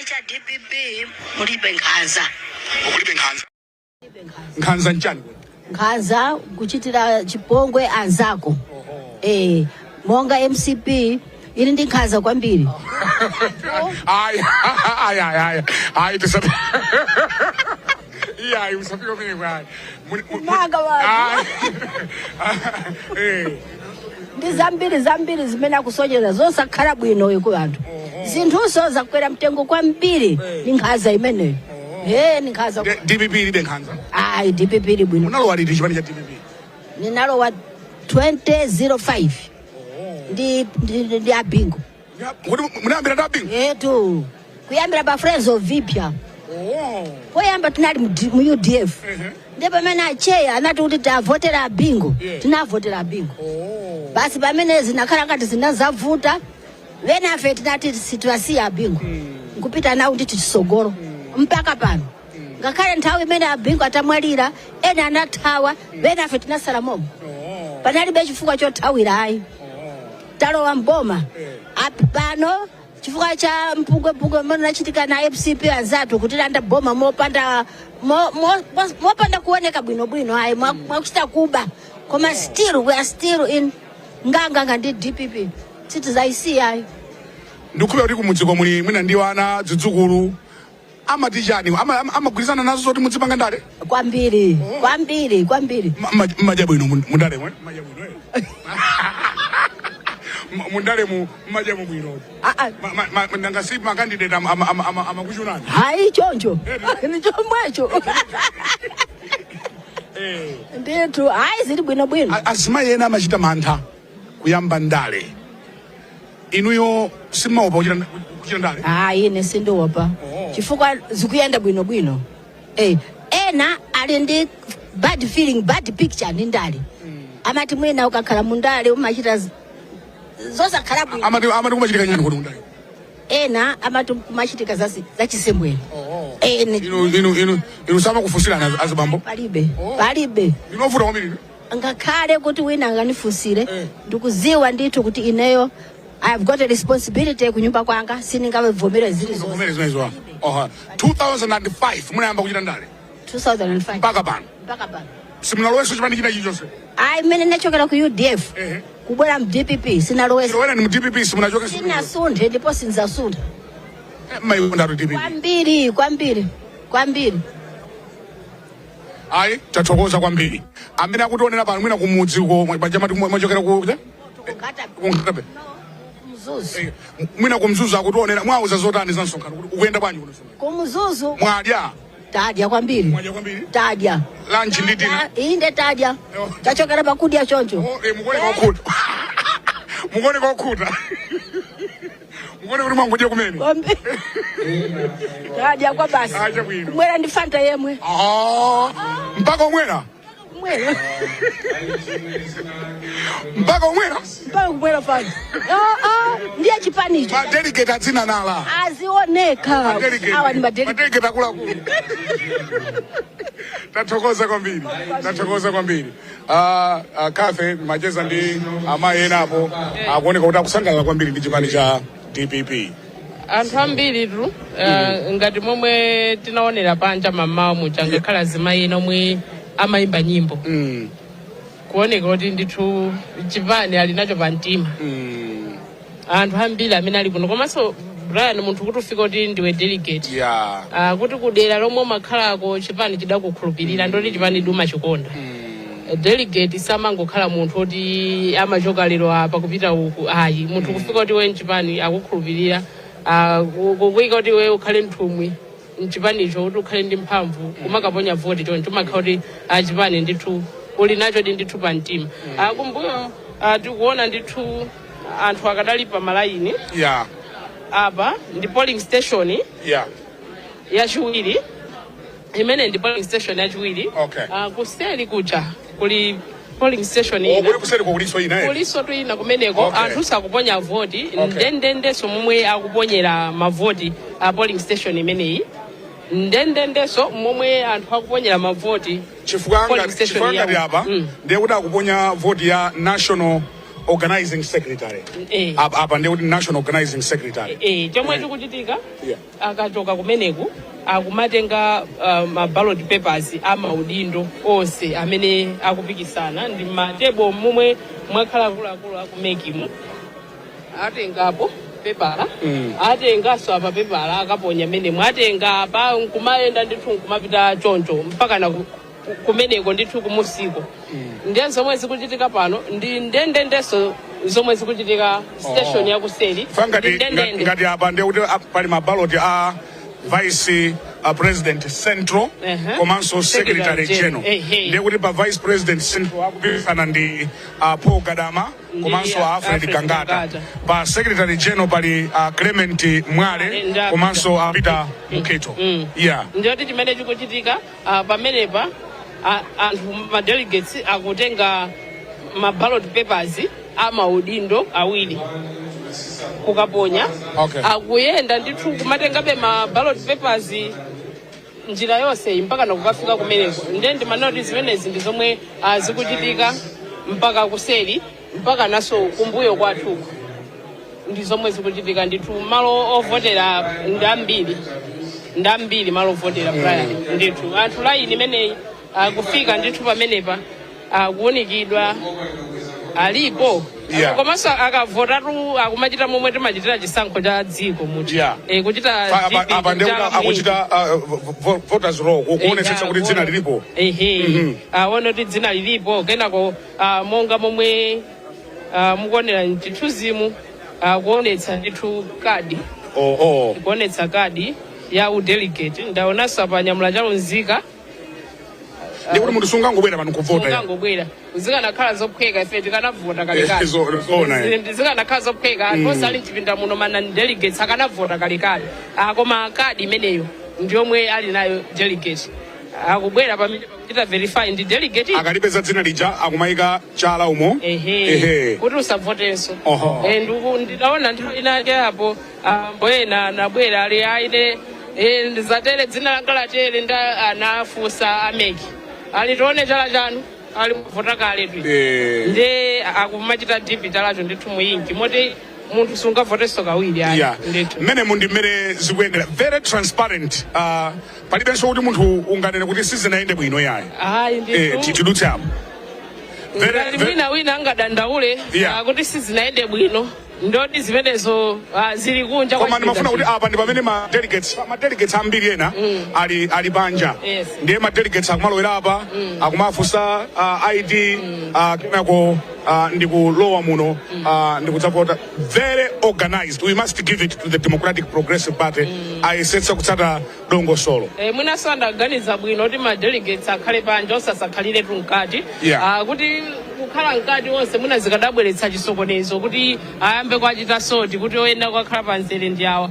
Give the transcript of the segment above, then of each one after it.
Chipani cha DPP mulibe nkhanza. Kulibe nkhanza? Nkhanza nchani? Nkhanza kuchitira chipongwe anzako. Monga MCP ili ndi nkhanza kwambiri. Ayi, ayi, ayi, ayi, ayi, tisati iyayi, usafika kumene kwayi. Manga wanu. Ayi. Ndi zambiri zambiri zimene akusonyeza zosakhala bwino ku anthu. Zinthuso zakwera mtengo kwambiri, ni nkhanza imeneyo. Ni nkhanza. DPP ilibe nkhanza? Ayi, DPP ili bwino. Unalowa liti chipani cha DPP? Ninalowa 2005 ndi abingo. Kuti munayambira ndi abingo? Etu, kuyambira pa Friends of Vipya. Poyamba tinali mu UDF, ndi pamene acheya anati kuti tavotera abingo. Tinavotera abingo basi. Pamene zinakhala ngati zinazavuta, venafe tinati situasiya abingo, nkupita nawo ndi tisogolo mpaka pano. Ngakhale nthawi imene abingo atamwalira, ena anathawa, venafe tinasala momo. Panalibe chifukwa chothawira ayi. Talowa mboma pano chifukwa cha mpungwepungwe mmene unachitika na MCP anzathu kutilanda boma mopanda kuoneka bwinobwino ayi, mwakuchita kuba, koma still we are still in nganganga ndi DPP, sitizaisiya ayi. Ndikukhulupirira kuti kumudziko muli mwina ndi ana, zidzukulu, amati chani? Amagwirizana nazo zoti mudzipanga ndale? Kwambiri, kwambiri, kwambiri. Mmadya bwino mundale mwe? Mmadya bwino, eh? Mundale mu mmadya mu bwino? Ah, ah. Nanga si ma candidate amakuchunani? Hayi, choncho ni chomwecho ndithu. Hayi, zili bwinobwino. Azimayi ena amachita mantha kuyamba ndale. Inuyo simmaopa kuchita ndale? Hayi, ine sindiopa chifukwa zikuyenda bwinobwino. Ena ali ndi bad feeling, bad picture ndi ndale. Amati mwina ukakhala mundale umachita zosakhala bwino. Amati kumachitika chani kuti mundale? Ena amati kumachitika zachisembwere. Inu samakufunsirani azibambo? Palibe, palibe. Ndinovuta kwambiri. Ngakhale kuti wina anganifunsire, ndikuziwa ndithu kuti ineyo I have got a responsibility kunyumba kwanga, sindingavomere zili zonse. Kumene zimenezo. Oha, 2005 munayamba kuchita ndale? 2005. Mpaka pano? Mpaka pano. Simunalowenso chipani china chilichonse? Ayi, mmene ndachokera ku UDF kubwera mu DPP, sinalowesa. Chilowera ni mu DPP, simunachoke? Sinasunthe ndipo sinzasuntha. Mmayikonda DPP? Kwambiri, kwambiri, kwambiri. Ayi, tathokoza kwambiri. Amene akutionera pano, mwina kumudzi uko, pajamati mwachokera ku Ku ku Nkhata. Mzuzu. Mwina kumzuzu akutionera, mwauza zotani za msonkhano, kuti ukuyenda bwanji kuno msonkhano? Kumzuzu. Mwadya? Tadya kwambiri. Mwadya kwambiri? Tadya. Lunch ndi dinner? Inde, tadya. Tachokera pakudya choncho. Oh, mukuoneka okhuta, mukuoneka okhuta, mukuoneka kuti mwangodya kumene. Kwambiri, tadya kwa basi. Ah, chabwino. Kumwera ndi Fanta yemwe. Ah, mpaka omwera? Kumwera. Mpaka omwera? Mpaka kumwera Fanta. Ah, ah, ndiye chipanicho. Ma delegate adzinanala. Azioneka. Awa ni ma delegate. Ma delegate akuluakulu. Tathokoza kwambiri, tathokoza kwambiri. Kafe macheza ndi amayi ena apo, akuoneka kuti akusangalala kwambiri ndi chipani cha DPP. Anthu ambiri tu, ngati momwe tinaonera panja mamawa muja, ngakhala azimayi ena omwe amayimba nyimbo, kuoneka kuti ndithu chipani ali nacho pamtima. Anthu ambiri amene ali kuno, komanso Brian, munthu kuti ufike kuti ndiwe delegate, kuti kudera lomwe umakhalako chipani chidakukhulupirira, ndoti chipani umachikonda. Delegate samangokhala munthu oti amachoka lero apa kupita uku, ayi. Munthu kufika kuti we mchipani akukhulupirira, kukuyika kuti we ukhale nthumwi mchipanicho, kuti ukhale ndi mphamvu kumakaponya voti choncho, umakhala kuti achipani ndithu uli nacho di ndithu pamtima. Kumbuyo tikuona ndithu anthu akadali pa malayini. Apa ndi polling station yachiwiri, imene ndi polling station yachiwiri. Kuseri kuja kuli polling station Oh, ina. kuli kuseri kuliso ina, eh? Kuliso tu ina kumeneko. Anthu sakuponya voti ndendendenso momwe akuponyera mavoti a polling station imeneyi, ndendendenso momwe anthu akuponyera mavoti Chifukwa polling ngati station chifukwa ngati yawo. apa ndiye kuti akuponya voti ya national Organizing secretary. Apa ndiye kuti national organizing secretary. Chomwe chikuchitika, akachoka kumeneku akumatenga ma ballot papers amaudindo onse amene akupikisana ndi matebo momwe mwakhala akuluakulu aku MEC mu. Atengapo pepala, atenganso apa pepala, akaponya menemo, atenga apa nkumayenda ndithu, nkumapita choncho mpaka na kumeneko ndithu kumusiko. Ndiye zomwe zikuchitika pano ndi ndendendenso zomwe zikuchitika station yakuseri. Fa ngati Ndi ndendende. Ngati apa ndiye kuti pali mabaloti a vice president central komanso secretary Secretary general. General. Ndiye kuti pa vice president central akupikisana ndi Paul Gadama komanso Alfred Alfred Gangata. Gangata. Pa secretary general pali Clement Mwale Ndi a komanso Peter Mukhito, yeah. Ndiyoti chimene chikuchitika pamenepa, anthu, ma delegates akutenga ma ballot papers amaudindo awiri kukaponya. Akuyenda ndithu kumatengabe ma ballot papers njira yonse mpaka nakukafika kumeneko. Ndiye ndimanena kuti zimenezi ndi zomwe zikuchitika mpaka kuseri, mpaka naso kumbuyo kwathuku ndi zomwe zikuchitika ndithu. Malo ovotera ndi ambiri, ndi ambiri malo ovotera, Brian. Ndithu anthu layini imeneyi akufika ndithu pamenepa, akuunikidwa alipo. Komanso akavotatu akumachita momwe timachitira chisankho cha dziko muti kuchita Apa apa ndiye kuti chala mwingi. Akuchita voters roll kuonetsetsa kuti dzina lilipo. Ehe, aone kuti dzina lilipo. Kenako monga momwe mukuonera mchithunzimu, kuonetsa ndithu kadi, kuonetsa kadi ya udelegate. Ndaonanso apa nyamula chalunzika. Ndiye kuti munthu sungangobwera pano kuvota ya. Sungangobwera. Zikanakhala zophweka ife tikanavota kalekale. Zoona, eh. Zikanakhala zophweka, anthu onse ali mchipinda muno, ma non delegates, akanavota kalekale. Koma kadi imeneyo ndiyomwe ali nayo delegate, akubwera pamene pakuchita verify ndi delegate. Akalipeza dzina lija akumayika chala umo. Ehe. Kuti usavotenso. Ndidaona nthawi inake apo ambo ena anabwera ali aine ndizatere, dzina langa latere, nda anafunsa a MEC ali, "Tione chala chanu." Ali, "Mvota kale tu." Nde akumachita dip chalacho ndithu muyinki moti munthu sungavotenso kawiri ayi. Ndithu. Mmene mundi mmene zikuyendera, very transparent. Palibenso kuti munthu unganene kuti sizinayende bwino yayi. Ayi, ndithu. Tidutse apo. Ngati mwina wina angadandaule kuti sizinayende bwino, ndoti zimenezo zili kunja kwa Koma ndimafuna kuti chipinda. apa ndi pamene ma delegates ambiri ena ali panja. Ndiye ma delegates akumalowera apa, akumafunsa ID, kenako ndikulowa muno ndikudzavota. Very organized. We must give it to the Democratic Progressive Party, ayesetsa kutsata dongosolo. Mwinanso andaganiza bwino kuti ma delegates akhale panja, osasakhalire mkati. Kuti kukhala mkati onse mwina zikadabweretsa chisokonezo kuti ayambe kwachita sort kuti oyenda kukakhala pamzere ndi awa.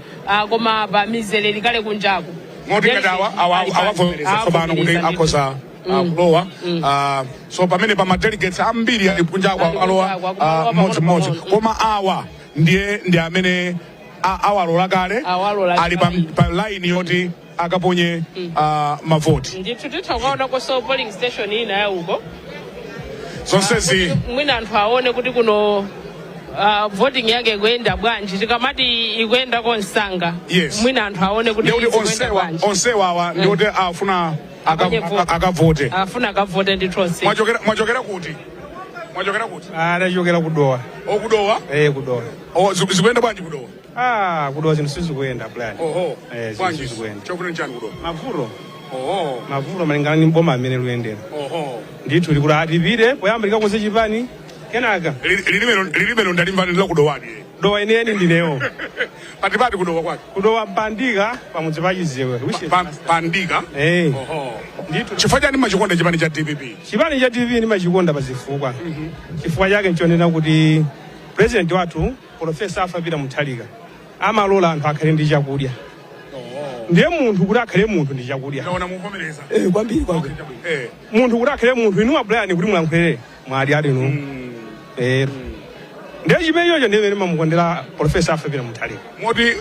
Koma pa mizere likale kunjaku. Moti ngati awa awavomereza tsopano kuti Awavomereza ndithu. akhoza kulowa. So pamene pa ma delegates ambiri ali kunjako Ali akalowa kunjako, akumalowa mmodzimmodzi. pang'ono. Koma awa ndiye ndi amene awalola kale. Awalola Ali kale. pa line yoti akaponye mavoti. Ndithu, titha kukaona koso polling station ina ya uko. Zonsezi Kuti mwina anthu aone kuti kuno voting yake ikuyenda bwanji. Tikamati ikuyenda konsanga, mwina anthu aone kuti ndiye kuti zikuyenda onsewa bwanji. Onsewa awa ndi kuti afuna Aponye vote. akavote. Afuna akavote ndithu onse. Mwachokera kuti? Mwachokera kuti? Adachokera kuDowa. Okudowa? Eh, kuDowa. Oh, zikuyenda bwanji kuDowa? Ah, kuDowa zinthu sizikuyenda, plan. Eh, zinthu Bwanji? sizikuyenda. Chakuti nchani kuDowa? Mavuto. Mavuto malingana ndi boma amene luyendera. Ndithu likuti atipite poyamba likakonze chipani kenaka. Lilimelo ndalimva ndila kuDowadi. Dowa ineni ndinewo. Patipati kuDowa kwake? KuDowa Mpandika, pamudzi pa Chizewe. Pandika. Eh. Ndithu. Chifukwa chani machikonda chipani cha DPP? Chipani cha DPP ndimachikonda pa zifukwa. Chifukwa chake nchonena kuti president wathu, Professor Arthur Peter Mutharika, amalola anthu akhale ndi chakudya. Ndiye munthu kuti akhale munthu ndi chakudya. Ndaona muvomereza. Eh, kwambiri kwambiri. Munthu kuti akhale munthu, inu a Brian kuti mulankhulire mwali ali inu. Eh, ndiye chimene chocho ndiye mmene mamukondera Professor Arthur Peter Mutharika. Moti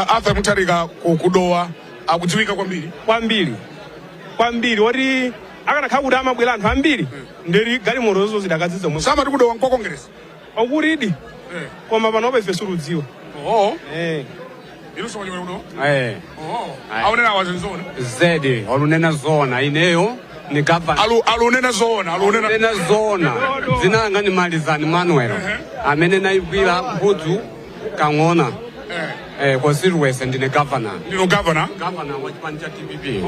Arthur Mutharika kuDowa akudziwika kwambiri. Kwambiri kwambiri, oti akanakhala kuti amabwera anthu ambiri nderi galimotozo zidakadzidza. Samati kuDowa nkwa Congress? Okuridi koma panopa ife suludziwa. Oh. Eh. Inunso mwachokera kuno? Eh. Oh. Aonera awazinzona. Zedi, olunena zona ineyo ni gavana. Alu alunena zona, alunena. Alunena zona. Dzina langa ni Malizani Manuel. Amene naigwira Mbudzu Kang'ona. Eh, constituency ndine governor. Ndino governor. Governor wa chipani cha DPP.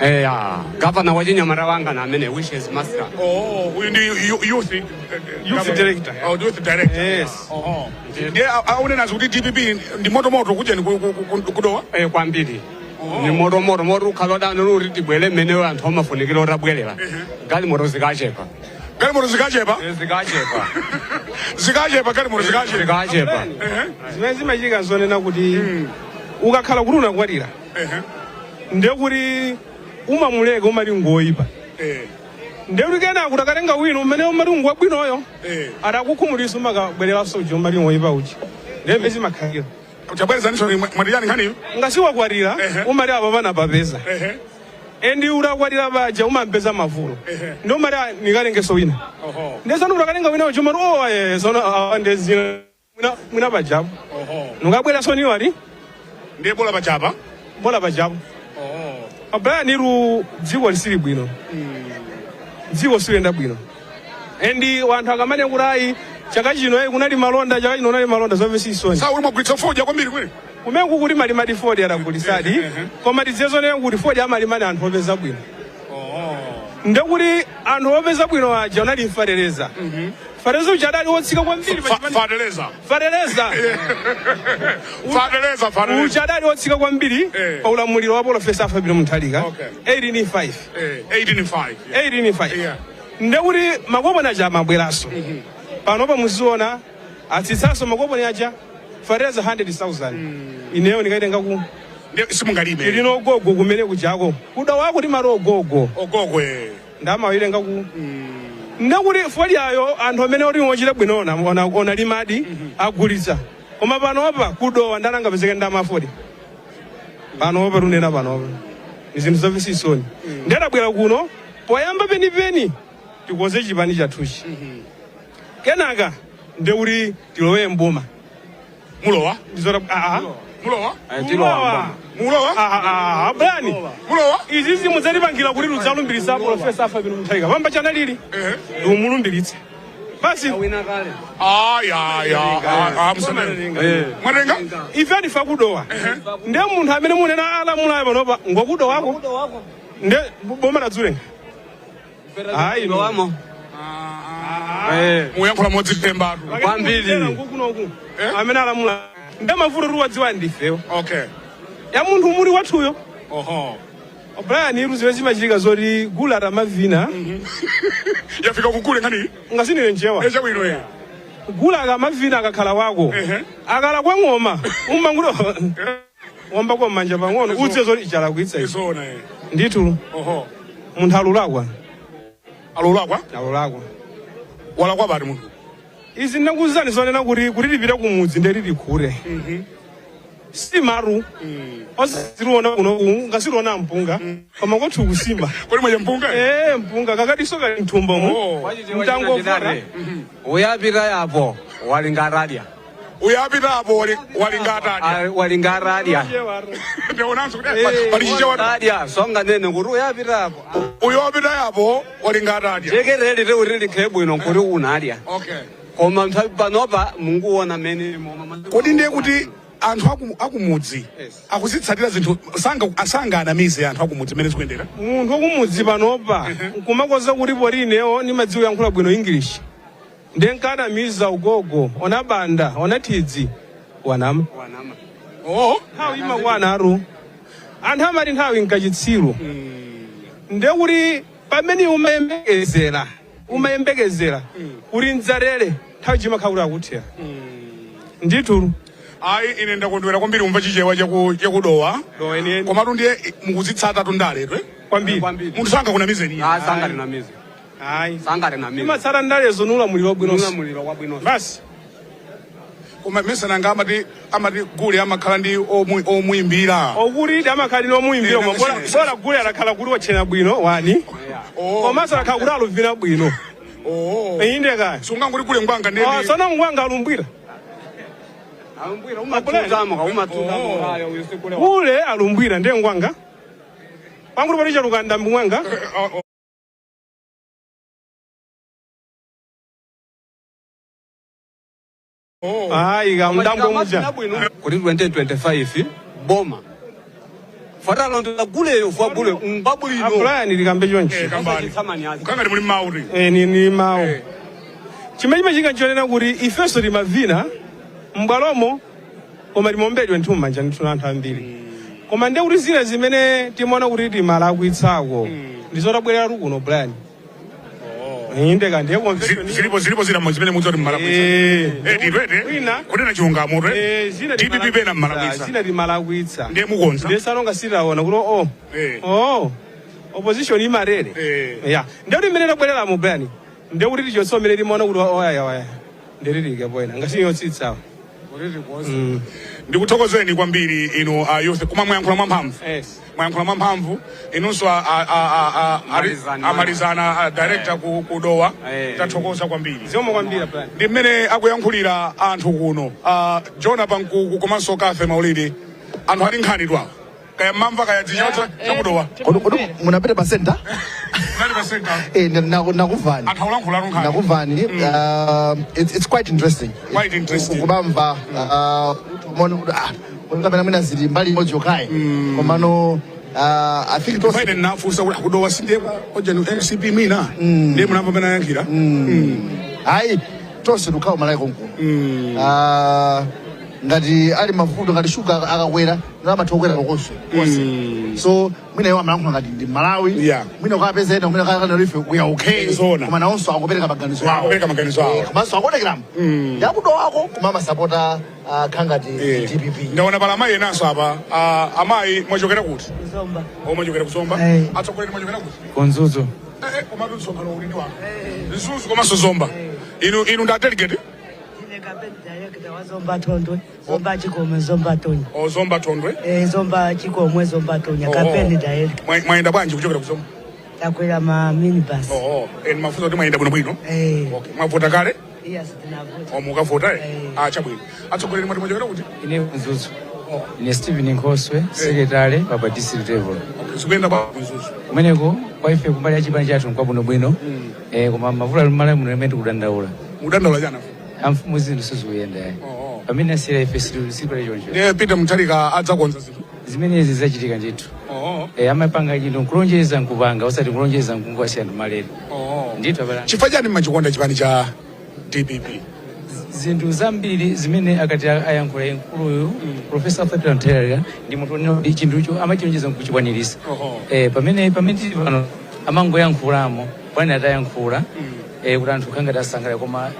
Eh, ya. Governor wa chinyamata wanga na amene wishes master. Oh, uyu ndi youth Youth director. Oh, youth director. Yes. Oh. Ndiye aunena kuti DPP ndi motomoto kujeni kudowa. Eh, kwambiri. Ni motomoto moti ukhala dano luri tibwere mmene anthu amafunikira otabwerera. Galimoto zikachepa. Galimoto zikachepa. Eh, zikachepa. Zikachepa galimoto zikachepa. Zikachepa. Zimene zimachitika zonena kuti ukakhala kuti unakwatira, ndiye kuti umamuleka umati ngoyipa, ndiye kuti kenako utakatenga wina umene umati ngwabwinoyo, atakukhumudwitsa umakabwereranso uja umati ngoyipa uja. Ndiye mmene zimakhalira. Chabwerezaniso, mwatiyani nkhaniyo? Ngasiwakwatira, umati apa panapapeza, endi utakwatira paja umampeza mavuto, ndi umati, "Ah, nikatengeso wina." Ndesanu utakatenga wina uja umati, "Oh, eh, sono awa ndezina mwina pajapo nukabweranso niwati." Ndiye bola pachapa. Bola pajapo. Abraham, iru dziko lisili bwino, dziko siliyenda bwino, endi wanthu akamane kuti ayi, chaka chino ayi kunali malonda, chaka chino kunali malonda, zomvetsa chisoni. Sa uli mwagulitsa fodya kwambiri kwene. Kumenku kuti malimadi fodya adagulisadi, koma tidziwe zonena kuti fodya amalimani anthu opeza bwino. Ndekuti anthu opeza bwino aja unali mfatereza, fatereza uja adali wotsika kwambiri pa Fatereza. Fatereza. Fatereza, fatereza. Uja adali wotsika kwambiri pa ulamuliro wa Profesa Arthur Peter Mutharika. 18.5. 18.5. 18.5. Ndekuti makoponi aja amabweranso. Panopa muziona atsitsanso makoponi aja, fatereza 100,000. Ineyo ndikaitenga ku Ndiye simungalime. Ilino ogogo kumene kujako kuda wako timati ogogo. Ogogwe. Ndamawirenga ku ndekuti fodyayo anthu amene oti ochita bwino ona limadi agulitsa, koma panopa kudowa ndanangapezeke ndamafodi. Panopa tunena panopa ni zinthu zomvetsa chisoni. Ndadabwera kuno poyamba penipeni tikoze chipani chathuchi, kenaka ndekuti tilowe mboma. Mulowa? Ndizora aa. Mulowa? Tilowa. Mulowa? Brani. Mulowa? Izi zimudzatipangira kuti ludzalumbiritsa Profesa Arthur Peter Mutharika pamba chanalili ndiumulumbiritse basi. Wina kale. Aya, ya, ah, musanene. Mwatenga? Ife atifa kudowa, ndiye munthu amene munena alamulayo panopa ngokudowako, ndiye boma ladzulenga. Ayi, no. Tilowamo. Eh. Muyankhula modzitembatu. Kwambiri. Ngukunoku amene alamula ndiye mavuto tiwadziwa ndifewo ya munthu muli wathuyo. Brian, iru zimene zimachitika zoti gula atamavina. Yafika kukule nkhani? Ngasinire njewa. Echa bwino eh. Gula akamavina akakhala wako, akala kwa ng'oma umanguti wamba kwa manja pang'ono, udziwe zoti ichalakwitsa ichi. Isona eh. Ndithu. Munthu alulakwa. Alulakwa? Alulakwa. Walakwa bati munthu? Izi ndakuzani zonena kuti tipite kumudzi ndeti tikhure simaru osaziriona kuno ngasiriona mpunga, koma kwathu kusimba. Kodi mwenye mpunga? Eh, mpunga kakadiso kali mthumba mu. Mtangofora. Uyapita yapo walingaradya. Uyapita apo walingatadya. Walingaradya. Ndionanso kuti pali chichewa. Radya songa nene kuti uyapita apo. Uyapita yapo walingatadya. Jekereri riuri likhe bwino kuti unadya. Koma nthawi panopa munguona mene Kodi ndiye kuti anthu akumudzi akuzitsatira zinthu, sanga anamize anthu akumudzi mmene zikuyendera? Munthu wakumudzi panopa nkumakoza kuti poti inewo nimadziwa yankhula bwino English, ndiye nkanamiza ugogo ona banda ona thidzi, wanama. Wanama. Nthawi imakwana aru, anthu amati nthawi nkachitsiru. Ndiye kuti pamene umayembekezera kuti ndzarere, nthawi chimakhala kuti akuthera ndithu. Ayi, ine ndakondwera kwambiri umva chichewa chakudowa. Dowa enieni. Komatu ndiye mukuzitsata tundale twe? Kwambiri. Kwambiri. Munthu sangakunamizeni? Ah, sangatinamize. Ayi. Sangatinamize. Imatsata ndalezo nulamuliro bwinonso. Ulamuliro wabwino. Basi. Koma mesananga amati gule amakhala ndi omuimbira. Okuti amakhala ndi omuimbira, koma bola gule adakhala kuti wachena bwino wani, komanso adakhala kuti aluvina bwino. Oh. Inde kaya. Sungangoti gule ngwanga ndi Ah, sono ngwanga alumbwira. Alumbwira umatutamo umatutamo ayo usikule. Ule alumbwira ndiye ngwanga. Pangulu palicha lukanda mbwanga. Ayi ga mdambo muja. Kuti 2025 boma. Fatalondo guleyo fwa gule mbabulino. Brian likambe chonchi. Kambani. Kangati muli mauri. Ni mawu. Chimene chinga chonena kuti ifenso timavina m'bwalomo koma timombedwe nthu m'manja ndithu anthu ambiri. Koma ndiye kuti zina zimene timaona kuti timalakwitsako ndizotabwerera kuno Brian. Inde ka ndiye convention. Zilipo zina zimene mudzoti mmalakwitsa. Titwete. Wina. Kunena chilungamo twe. Zina DPP pena mmalakwitsa. Zina timalakwitsa. Ndiye mukonza. Ndiye salonga sitaona kuti oh. Oh. Opposition imarere. Yeah. Ndiye kuti mmene tabwerera mu Brian. Ndiye kuti tichosomere timaona kuti oya oya. Ndiririke bwena ngasiyotsitsawo. Ndikuthokozeni kwambiri inu a youth koma mwayankhula mwamphamvu. Yes. Mwayankhula mwamphamvu inunso amalizana a director ku Dowa. Tathokoza kwambiri. Zikomo kwambiri Brian. Ndi mmene akuyankhulira anthu kuno. Jona Pankuku komanso Kafe Maulidi. Anthu ali nkhani twawo. Kaya mamva kaya dzichotsa chakudowa. Kodi munapita pa center? Munali pa center. Nakuvani. Anthu akulankhula nkhani. Nakuvani. It's quite interesting. Quite interesting. Kubamva mona kuti kapena mwina zili mbali imodzi yokhayi. Komano I think it was Fine nafusa kuti akudowa sindiye oja ni MCP mina. Ndiye munamva pamene ayankhira. Ayi tonse tukhawo malaiko mkuno. Ngati ali mavuto ngati shuga akakwera namathokwera kokonso konse. So mwina iwo amalankhula ngati ndi Malawi. Mwina ukapeza ena mwina kakana ife we are okay. Koma nawonso akupereka maganizo awo. Akupereka maganizo awo. Komanso akuonekeramo. Ndakudowako koma amasapota khangati DPP. Ndaona pala amayi enanso apa. Amayi mwachokera kuti? Zomba. O mwachokera kuzomba? Atsogoleri mwachokera kuti? Konzuzo. Komatu msonkhano uli ndi wanu. Mzuzu komanso Zomba. Inu nda delegate? Ine campaign director wa Zomba Thondwe, Zomba Chikomwe, Zomba Tonya. O Zomba Thondwe? Zomba Chikomwe, Zomba Tonya, campaign director. Mwayenda bwanji kuchokera ku Zomba? Takwera ma minibus. Mafuta kuti mwayenda bwinobwino? Okay. Mwavota kale? Yes, tinavota. O mukavota eh? Chabwino. Atsogoleri mwati mwachokera kuti? Ine Mzuzu. Ine Stephen Nkhoswe, secretary pa district level. Okay, sikuyenda kwa Mzuzu. Kumeneko kwa ife kumbali ya chipani chathu nkwabwinobwino. Koma mavuto ali m'Malawi muno imene tikudandaula. Mudandaula chani? Amfumu zinthu sizikuyenda. Pamene asiyira ife sipali choncho. Ndiye Peter Mutharika adzakonza zinthu. Zimenezi zachitika ndithu. Amapanga chinthu nkulonjeza nkupanga osati nkulonjeza nkungwasiya anthu malere. Ndithu abala. Chifukwa chani mmachikonda chipani cha DPP? Zinthu zambiri zimene akati ayankhula nkuluyu Professor Arthur Mutharika ndi munthu onena chinthucho amachilonjeza nkuchikwanirisa. Pamene tili pano amangoyankhulamo pamene atayankhula kuti anthu khangati asangalala koma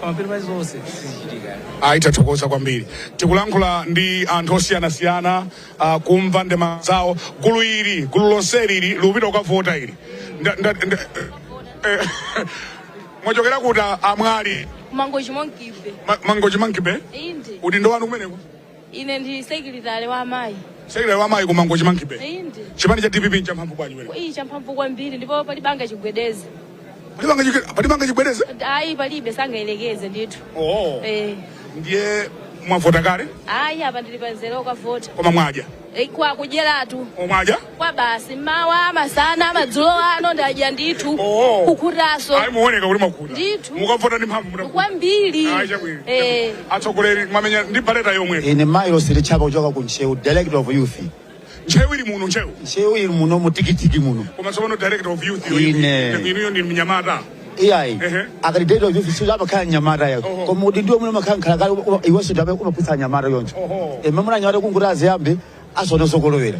pamapeto pa zonse sizichitika. Ayi tathokoza kwambiri. Tikulankhula ndi anthu osiyanasiyana kumva ndema zawo. Gulu ili, gulu lonse ili lupita kukavota ili. Mwachokera kuti amwali? Mangochi Monkibe. Mangochi Monkibe? Inde. Udindo wanu kumeneko? Ine ndi secretary wa amayi. Secretary wa amayi ku Mangochi Monkibe? Inde. Chipani cha DPP nchamphamvu bwanji kumeneko? Iyi champhamvu kwambiri ndipo palibanga chigwedeze. Palibanga chigwedeze? Ayi palibe sangaelekeze ndithu. Ndiye mwavota kale? Ayi apa ndili pa nzere okavota. Koma mwadya? Kwa kudyeratu. Mwadya? Kwa basi mawa masana madzulo ano ndadya ndithu. Kukhutaso. Ayi muoneka kuti mwakhuta. Ndithu. Mukavota ndi mphamvu mutakhuta. Kwambiri. Ayi chabwino. Atsogoleri mwamenya ndi baleta yomwe. Ine mayi Sirichaba kuchoka ku Ntcheu, director of youth. Ntcheu ili muno Ntcheu? Ntcheu ili muno mutikitiki muno. Koma tsopano director of youth Ine. inuyo ndi mnyamata. Iyayi. Akati director of youth siyo amakhala mnyamata yayo. Koma kuti ndiwo muno makhala nkhala kale iwenso ndi amene umaputsa nyamata yonse. Mamuna nyamata kunguti aziyambe asone sokolowera.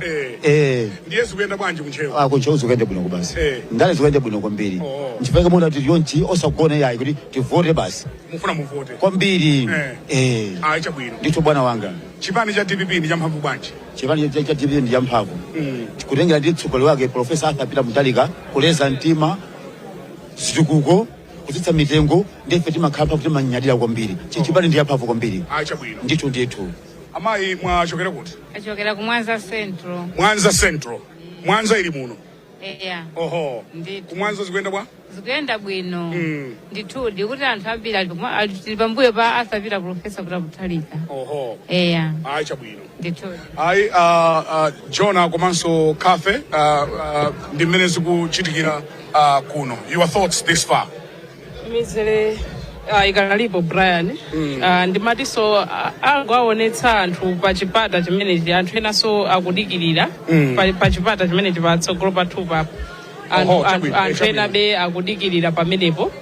Ndiye zikuyenda bwanji ku Ntcheu? Ku Ntcheu zikuyenda bwino basi. Ndale zikuyenda bwino kwambiri. Nchifukwa muno kuti yonchi osagona yayi kuti tivote basi. Mufuna muvote. Kwambiri. Ayi chabwino. Ndithu bwana wanga. Chipani cha DPP ndi champhamvu bwanji? Chipani cha DPP ndi champhamvu. Kutengera ndi mtsogoleri wake Professor Arthur Peter Mutharika kuleza mtima zitukuko kutsitsa mitengo ndife timakhala kuti timanyadira kwambiri. Chipani ndi champhamvu kwambiri. Ayi chabwino. Ndithu ndithu. Amayi mwachokera kuti? Achokera ku Mwanza Central. Mwanza Central. Mwanza ili muno. Eya. Oho. Ndithu. Kumwanza zikuyenda bwa? Zikuyenda bwino. Ndithudi kuti anthu ambiri ali pambuyo pa Arthur Peter Professor Peter Mutharika. Oho. Eya. Ayi, chabwino. Ndithudi. Ayi, Jona komanso Cafe, ndi mmene zikuchitikira kuno. Your thoughts this far? Mizere ikanalipo, Brian. Ndimatinso angoaonetsa anthu pa chipata chimenechi, anthu enanso akudikirira pa chipata chimenechi patsogolo pathu papo. Anthu, Oho, chabwino, anthu chabwino. ena be akudikirira pamenepo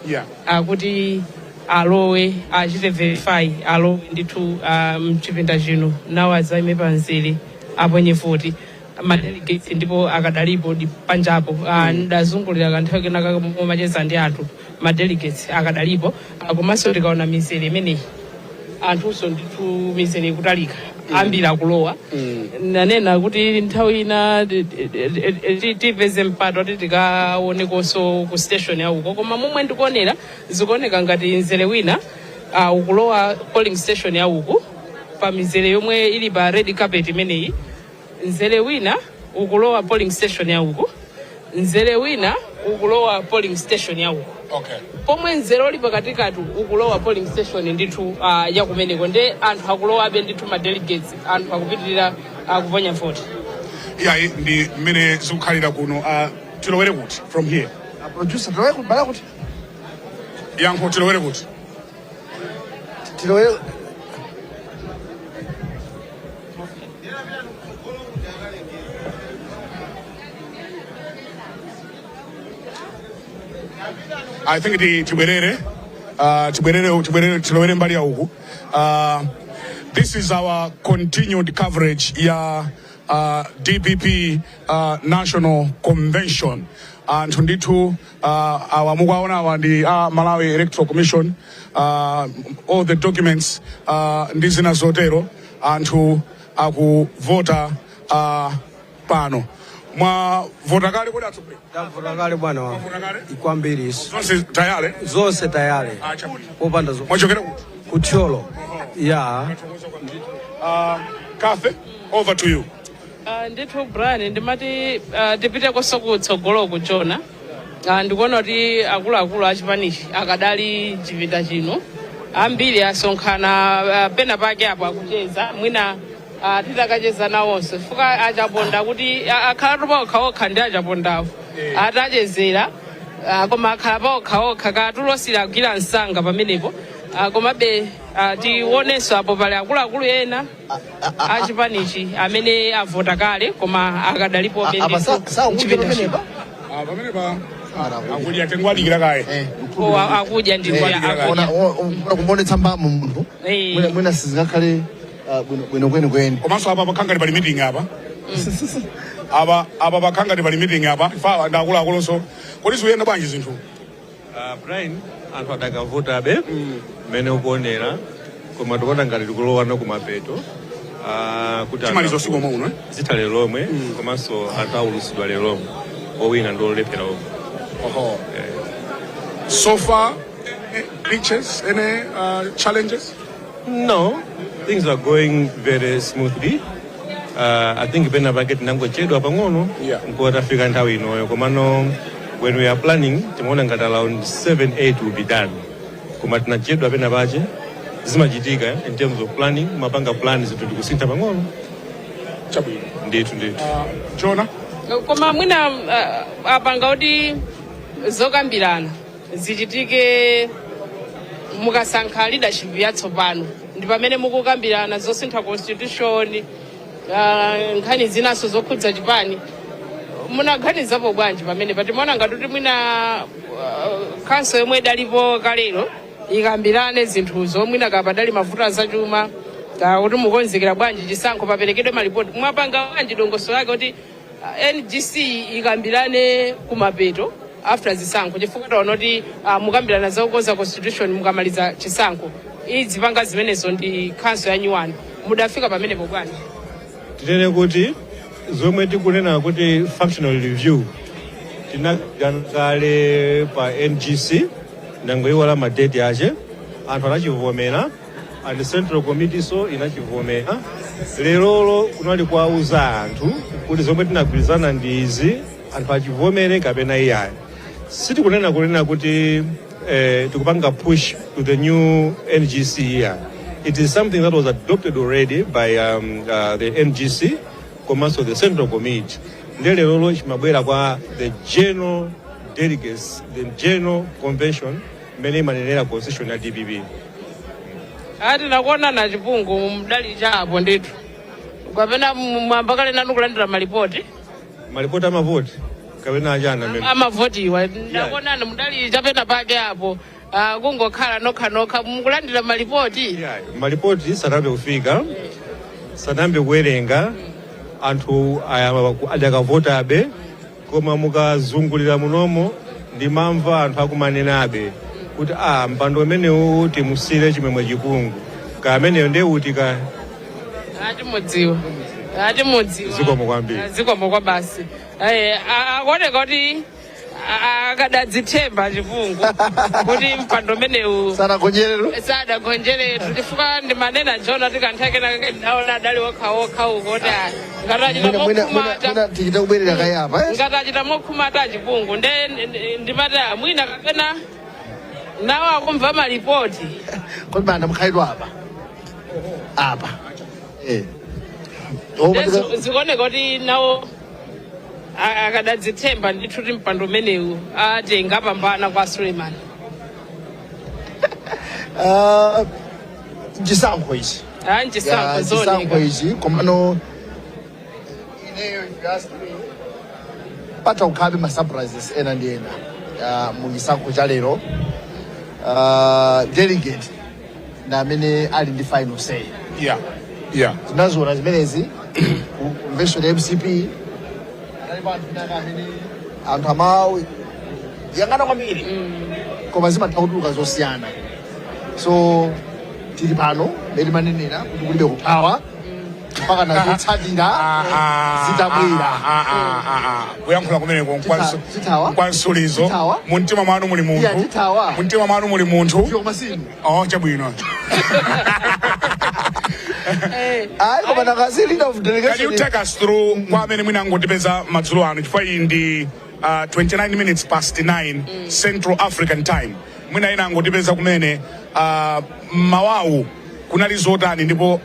akuti alowe, achite verify, alowe ndithu mchipinda chino, nawo adzaime pamzere aponye voti. Madelegates ndipo akadalipo di panjapo. Ndazungulira kanthawi kenaka momacheza ndi anthu, madelegates akadalipo. Komanso tikaona mizere imeneyi, anthunso ndithu mizere ikutalika, ambiri akulowa. Nanena kuti nthawi ina tipeze mpato kuti tikaonekonso ku station yauko, koma momwe ndikuonera zikuoneka ngati mzere wina ukulowa polling station yauku pa mizere yomwe ili pa red carpet imeneyi, mzere wina ukulowa polling station yauku, mzere wina ukulowa polling station yauku, pomwe mzere uli pakatikati ukulowa polling station ndithu yakumeneko. Nde anthu akulowabe ndithu, ma delegates, anthu akupitirira akuponya voti. Iyayi, ndi mmene zikukhalira kuno. Tilowere kuti from here? A producer, tilowere kuti bala kuti? Yankho, tilowere kuti? Tilowere. I think tibwerere, tibwerere, tilowere mbali ya uku. This is our continued coverage ya DPP National Convention. Anthu ndithu awa mukuwaona awa ndi Malawi Electoral Commission, all the documents ndi zina zotero. Anthu akuvota pano. Mwavota kale kodi, atsogoleri? Tavota kale, bwana wangu. Mwavota kale? Kwambiri iso. Zonse tayale? Zonse tayale. Ah, chabwino. Popanda zo. Mwachokera kuti? Kuthyolo ya. Kafe, over to you. Ndithu Brian, ndimati tipitekonso kutsogoloko, Jona. Ndikuona kuti akuluakulu achipanichi akadali chipinda chino, ambiri asonkhana pena pake apo akucheza. Mwina titakacheza nawonso, chifukwa achaponda kuti akhalatu paokhaokha ndi achapondawo atachezera, koma akhala paokhaokha katulosira agwira msanga pamenepo. Komabe tionenso apo pali akuluakulu ena achipanichi amene avota kale koma akadalipobe Apa ndithu sakudya mchipinda chino. pamenepa. Ah, pamenepa akudya, tengwadikira kaye. Oh, akudya ndithu, akudya. Kumbonetsa mbamu munthu mwina sizingakhale bwino bwino kweni kweni. Komanso apa pakhangati pali meeting apa, apa pakhangati pali meeting apa. Ifa ndi akuluakulunso. Kodi zikuyenda bwanji zinthu? Brian, anthu adakavotabe mmene ukuonera, koma tikuona ngati tikulowana kumapeto kuti Timaliza usiku omwe uno, eh? Zitha lero lomwe, komanso anthu aulutsidwa lero lomwe, owina ndi olephera omwe. Oho. So far, glitches, any challenges? No, things are going very smoothly. I think pena pake tinangochedwa pang'ono nkuwa tafika nthawi inoyo, komano when we are planning timaona ngati around 7 8 will be done, koma tinachedwa pena pache. Zimachitika in terms of planning, mapanga plan zinthu ndikusintha pang'ono. Chabwino. Ndithu, ndithu. Jona. Koma mwina apanga kuti zokambirana zichitike mukasankha leadership yatsopano, ndi pamene mukukambirana zosintha constitution, nkhani zinanso zokhudza chipani. Munaganizapo bwanji pamene patimaona ngati kuti mwina council yomwe idalipo kalero ikambirane zinthuzo, mwina kapadali mavuto azachuma, kuti mukonzekera bwanji chisankho, paperekedwe malipoti? Mwapanga bwanji dongosolo lake kuti NGC ikambirane kumapeto after zisankho? Chifukwa taona kuti mukambirana zakukonza constitution mukamaliza chisankho, izipanga zimenezo ndi council ya nyuwani. Mudafika pamenepo bwanji? Tinene kuti zomwe tikunena kuti functional review tinakambirana kale pa NGC, nangoiwala madeti ache. Anthu anachivomera and central committee so inachivomera. Lerolo kunali kuwauza anthu kuti zomwe tinagwirizana ndi izi. Anthu achivomere kapena iyayi, sitikunena kunena kuti tikupanga push to the new NGC here. It is something that was adopted already by the NGC komanso the central committee. Ndiye lerolo chimabwera kwa the general delegates, the general convention, mmene imanenera constitution ya DPP. Ati nakuona na Chipungu mdali chapo ndithu, kapena mwamba kale nanu kulandira malipoti? Malipoti amavoti kapena achana amene? Amavotiwa. Ndakuonani mudali chapena pake apo. Ah, kungokhala nokha nokha mukulandira malipoti. Malipoti sanambe kufika, sanambe kuwerenga. Anthu adakavotabe, koma mukazungulira munomo ndimamva anthu akumanenabe kuti a mpando umenewu timusire Chimwemwe Chipungu, ka ameneyo ndiye uti ka. Ati mudziwa, ati mudziwa. Zikomo kwambiri. Ah, zikomo kwa basi. Akuoneka kuti akadadzithemba Chipungu kuti mpando umenewu Sanagonjeretu. Sadagonjeretu, chifukwa ndimanena jona tikanthakena ndaona adali okhaokha uko kuti ngati achita mokhumata. Mwina tichita kubwerera kayapa, eh? Ngati achita mokhumata Chipungu, nde ndimati mwina kapena nawo akumva malipoti. Kodi banda mukhalidwa apa apa, eh. Nde zikuoneka kuti nawo akadadzithemba ndithu kuti mpando umenewu ati ngapambana kwa Suleiman. Ah, chisankho ichi. Ah, nchisankho. Ya, chisankho Zooneka. ichi, komano ineyo, if you ask me, patha kukhalabe ma surprises ena ndi ena mu chisankho cha lero. Delegate na amene ali ndi final say. Tinaziona zimenezi ku convention ya MCP. Analipo anthu ena amene anthu amawu yang'ana kwambiri, koma zimatha kutuluka zosiyana. So tili pano mmene manenera kuti kulibe kuthawa mpaka nazotsatira zitabwera. Kuyankhula kumeneko Tithawa? Kwa nsulizo. Tithawa? Mumtima mwanu muli Iya, munthu. tithawa. Mumtima mwanu muli munthu. Koma sinu. Oh, chabwino. Ayi, koma nakasi leader of Can delegation. you take us through kwa amene mwina angotipeza madzulo ano, chifukwa iyi ndi 29 minutes past 9 Central African Time, mwina ina angotipeza kumene, mawawu kunali zotani ndipo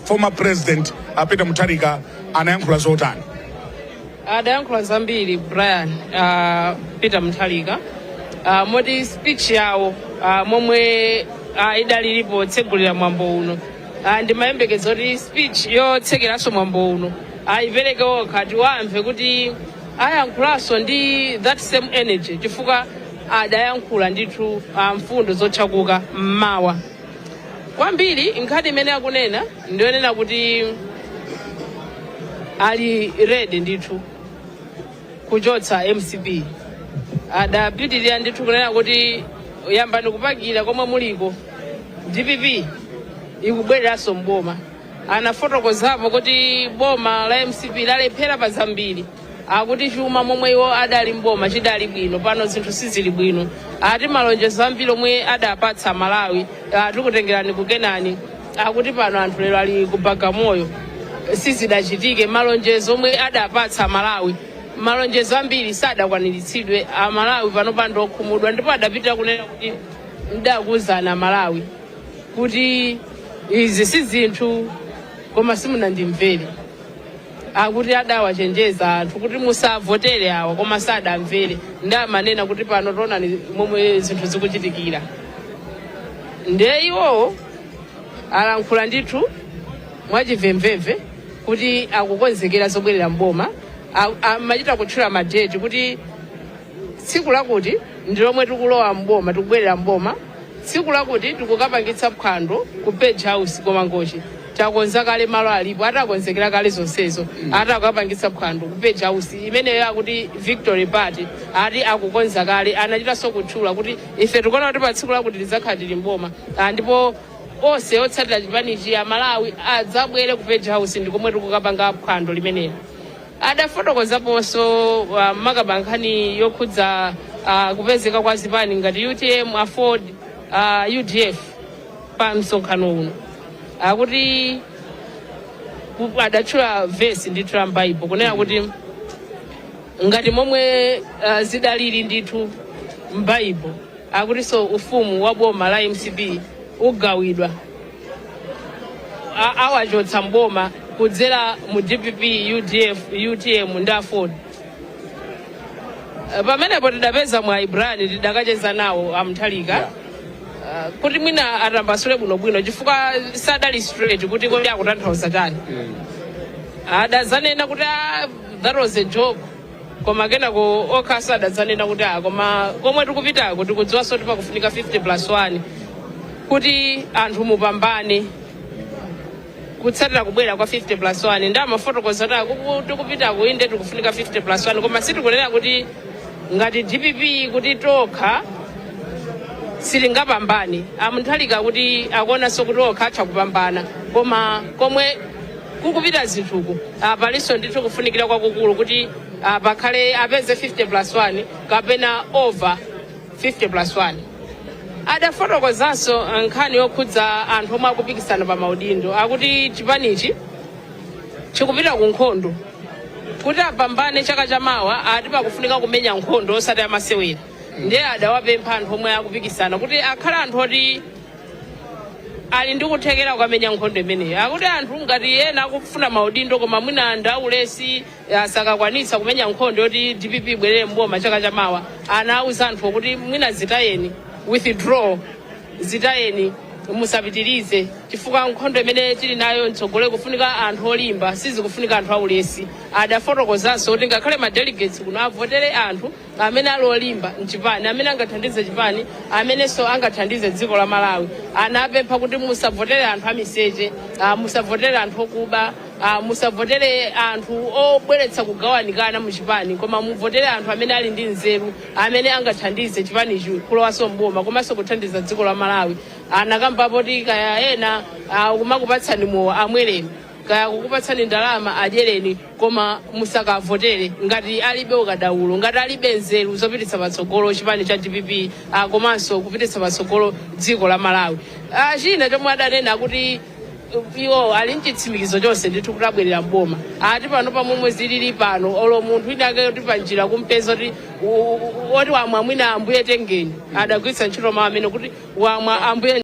former President Peter Mutharika anayankhula zotani? Adayankhula zambiri Brian, Peter Mutharika, moti speech yawo momwe idalilipo otsegulira mwambo uno, ndimayembekeza kuti speech yotsekeranso mwambo uno ayipereke okha, tiwamve kuti ayankhulanso ndi that same energy, chifukwa adayankhula ndithu mfundo zotchakuka mmawa kwambiri. Nkhani imene akunena ndiyonena kuti ali ready ndithu kuchotsa MCP. Adapitirira ndithu kunena kuti yambani kupakira komwe muliko, DPP ikubwereranso mboma. Anafotokozapo kuti boma la MCP lalephera pa zambiri. Akuti chuma momwe iwo adali mboma chidali bwino, pano zinthu sizili bwino. Ati malonjezo ambiri omwe adapatsa Malawi, tikutengerani ku Kenani, akuti pano anthu lero ali ku Bagamoyo, sizidachitike. Malonjezo omwe adapatsa Malawi, malonjezo ambiri sadakwaniritsidwe. Amalawi pano pando okhumudwa, ndipo adapitira kunena kuti ndakuwuzani Malawi kuti izi si zinthu, koma simunandimvere. Akuti adawachenjeza anthu kuti musavotere awa, koma sadamvere. Ndamanena kuti pano tionani momwe zinthu zikuchitikira. Ndiye iwowo alankhula ndithu mwachimvemvemve kuti akukonzekera zobwerera mboma. Amachita kutchula ma date kuti tsiku lakuti ndi lomwe tikulowa mboma, tikubwerera mboma, tsiku lakuti tikukapangitsa phwando ku Page House ku Mangochi, takonza kale, malo alipo. Atakonzekera kale zonsezo, atakapangitsa phwando ku Page House imeneyo, akuti victory party, ati akukonza kale. Anachitanso kutchula kuti ife tikuona kuti pa tsiku lakuti tidzakhala tili mboma. Ah, ndipo onse otsatira chipanichi a Malawi adzabwere ku Page House, ndi komwe tikukapanga phwando limenelo. Adafotokozaponso makaba nkhani yokhudza kupezeka kwa zipani ngati UTM, AFORD, UDF pa msonkhano uno. Akuti adatchula vesi ndithu la m'Baibulo kunena kuti Ngati momwe zidalili ndithu m'Baibo, akutinso ufumu wa boma la MCP ugawidwa, awachotsa mboma kudzera mu DPP, UDF, UTM ndi AFORD. Pamenepo tidapeza mwa Ibrani, tidakacheza nawo a Mutharika kuti mwina atambasule bwinobwino, chifukwa sadali straight kuti kodi akutanthauza chani. Adazanena kuti, "Ah, that was a joke," koma kenako okhaso adadzanena kuti, "Ah, koma komwe tikupitako tikudziwanso kuti pakufunika 50 plus 1 kuti anthu mupambane." Kutsatira kubwera kwa 50 plus 1, ndi amafotokoza kuti tikupitako inde tikufunika 50 plus 1, koma sitikunena kuti ngati DPP kuti tokha sitingapambane. A Mutharika kuti akuonanso kuti okha atha kupambana, koma komwe kukupita zinthuku palinso ndithu kufunikira kwakukulu kuti pakhale apeze 50 plus 1 kapena over 50 plus 1. Adafotokozanso nkhani yokhudza anthu omwe akupikisana pa maudindo, akuti chipanichi chikupita ku nkhondo kuti apambane chaka chamawa. Ati pakufunika kumenya nkhondo osati amasewera. Ndiye adawapempha anthu omwe akupikisana kuti akhale anthu oti ali ndi kuthekera kukamenya nkhondo imeneyo. Akuti anthu ngati ena akufuna maudindo koma mwina ndaulesi, asakakwanitsa kumenya nkhondo yoti DPP ibwerere mboma chaka chamawa, anawuza anthu kuti mwina zitayeni, withdraw, zitayeni, musapitirize, chifukwa nkhondo imene tili nayo mtsogolo kufunika anthu olimba, sizikufunika anthu aulesi. Adafotokozanso kuti ngakhale ma delegates kuno avotere anthu amene ali olimba mchipani, amene angathandize chipani, amenenso angathandize dziko la Malawi. Anapempha kuti musavotere anthu amiseche, musavotere anthu okuba, musavotere anthu obweretsa kugawanikana muchipani, koma muvotere anthu amene ali ndi nzeru, amene angathandize chipanichi kulowanso mboma komanso kuthandiza dziko la Malawi. Anakambapo kuti kaya ena kumakupatsani mowa amwereni, kaya kukupatsani ndalama adyereni, koma musakavotere ngati alibe ukadaulo, ngati alibe nzeru zopititsa patsogolo chipani cha DPP komanso kupititsa patsogolo dziko la Malawi. China chomwe adanena kuti iwo ali mchitsimikizo chonse ndithu kuti abwerera mboma. Ati pano pamomwe zilili pano, olo munthu ina ake kuti panjira kumpeza kuti oti wamwa mwina ambuye tengeni, adagwiritsa ntchito mawu amene kuti wamwa ambuye.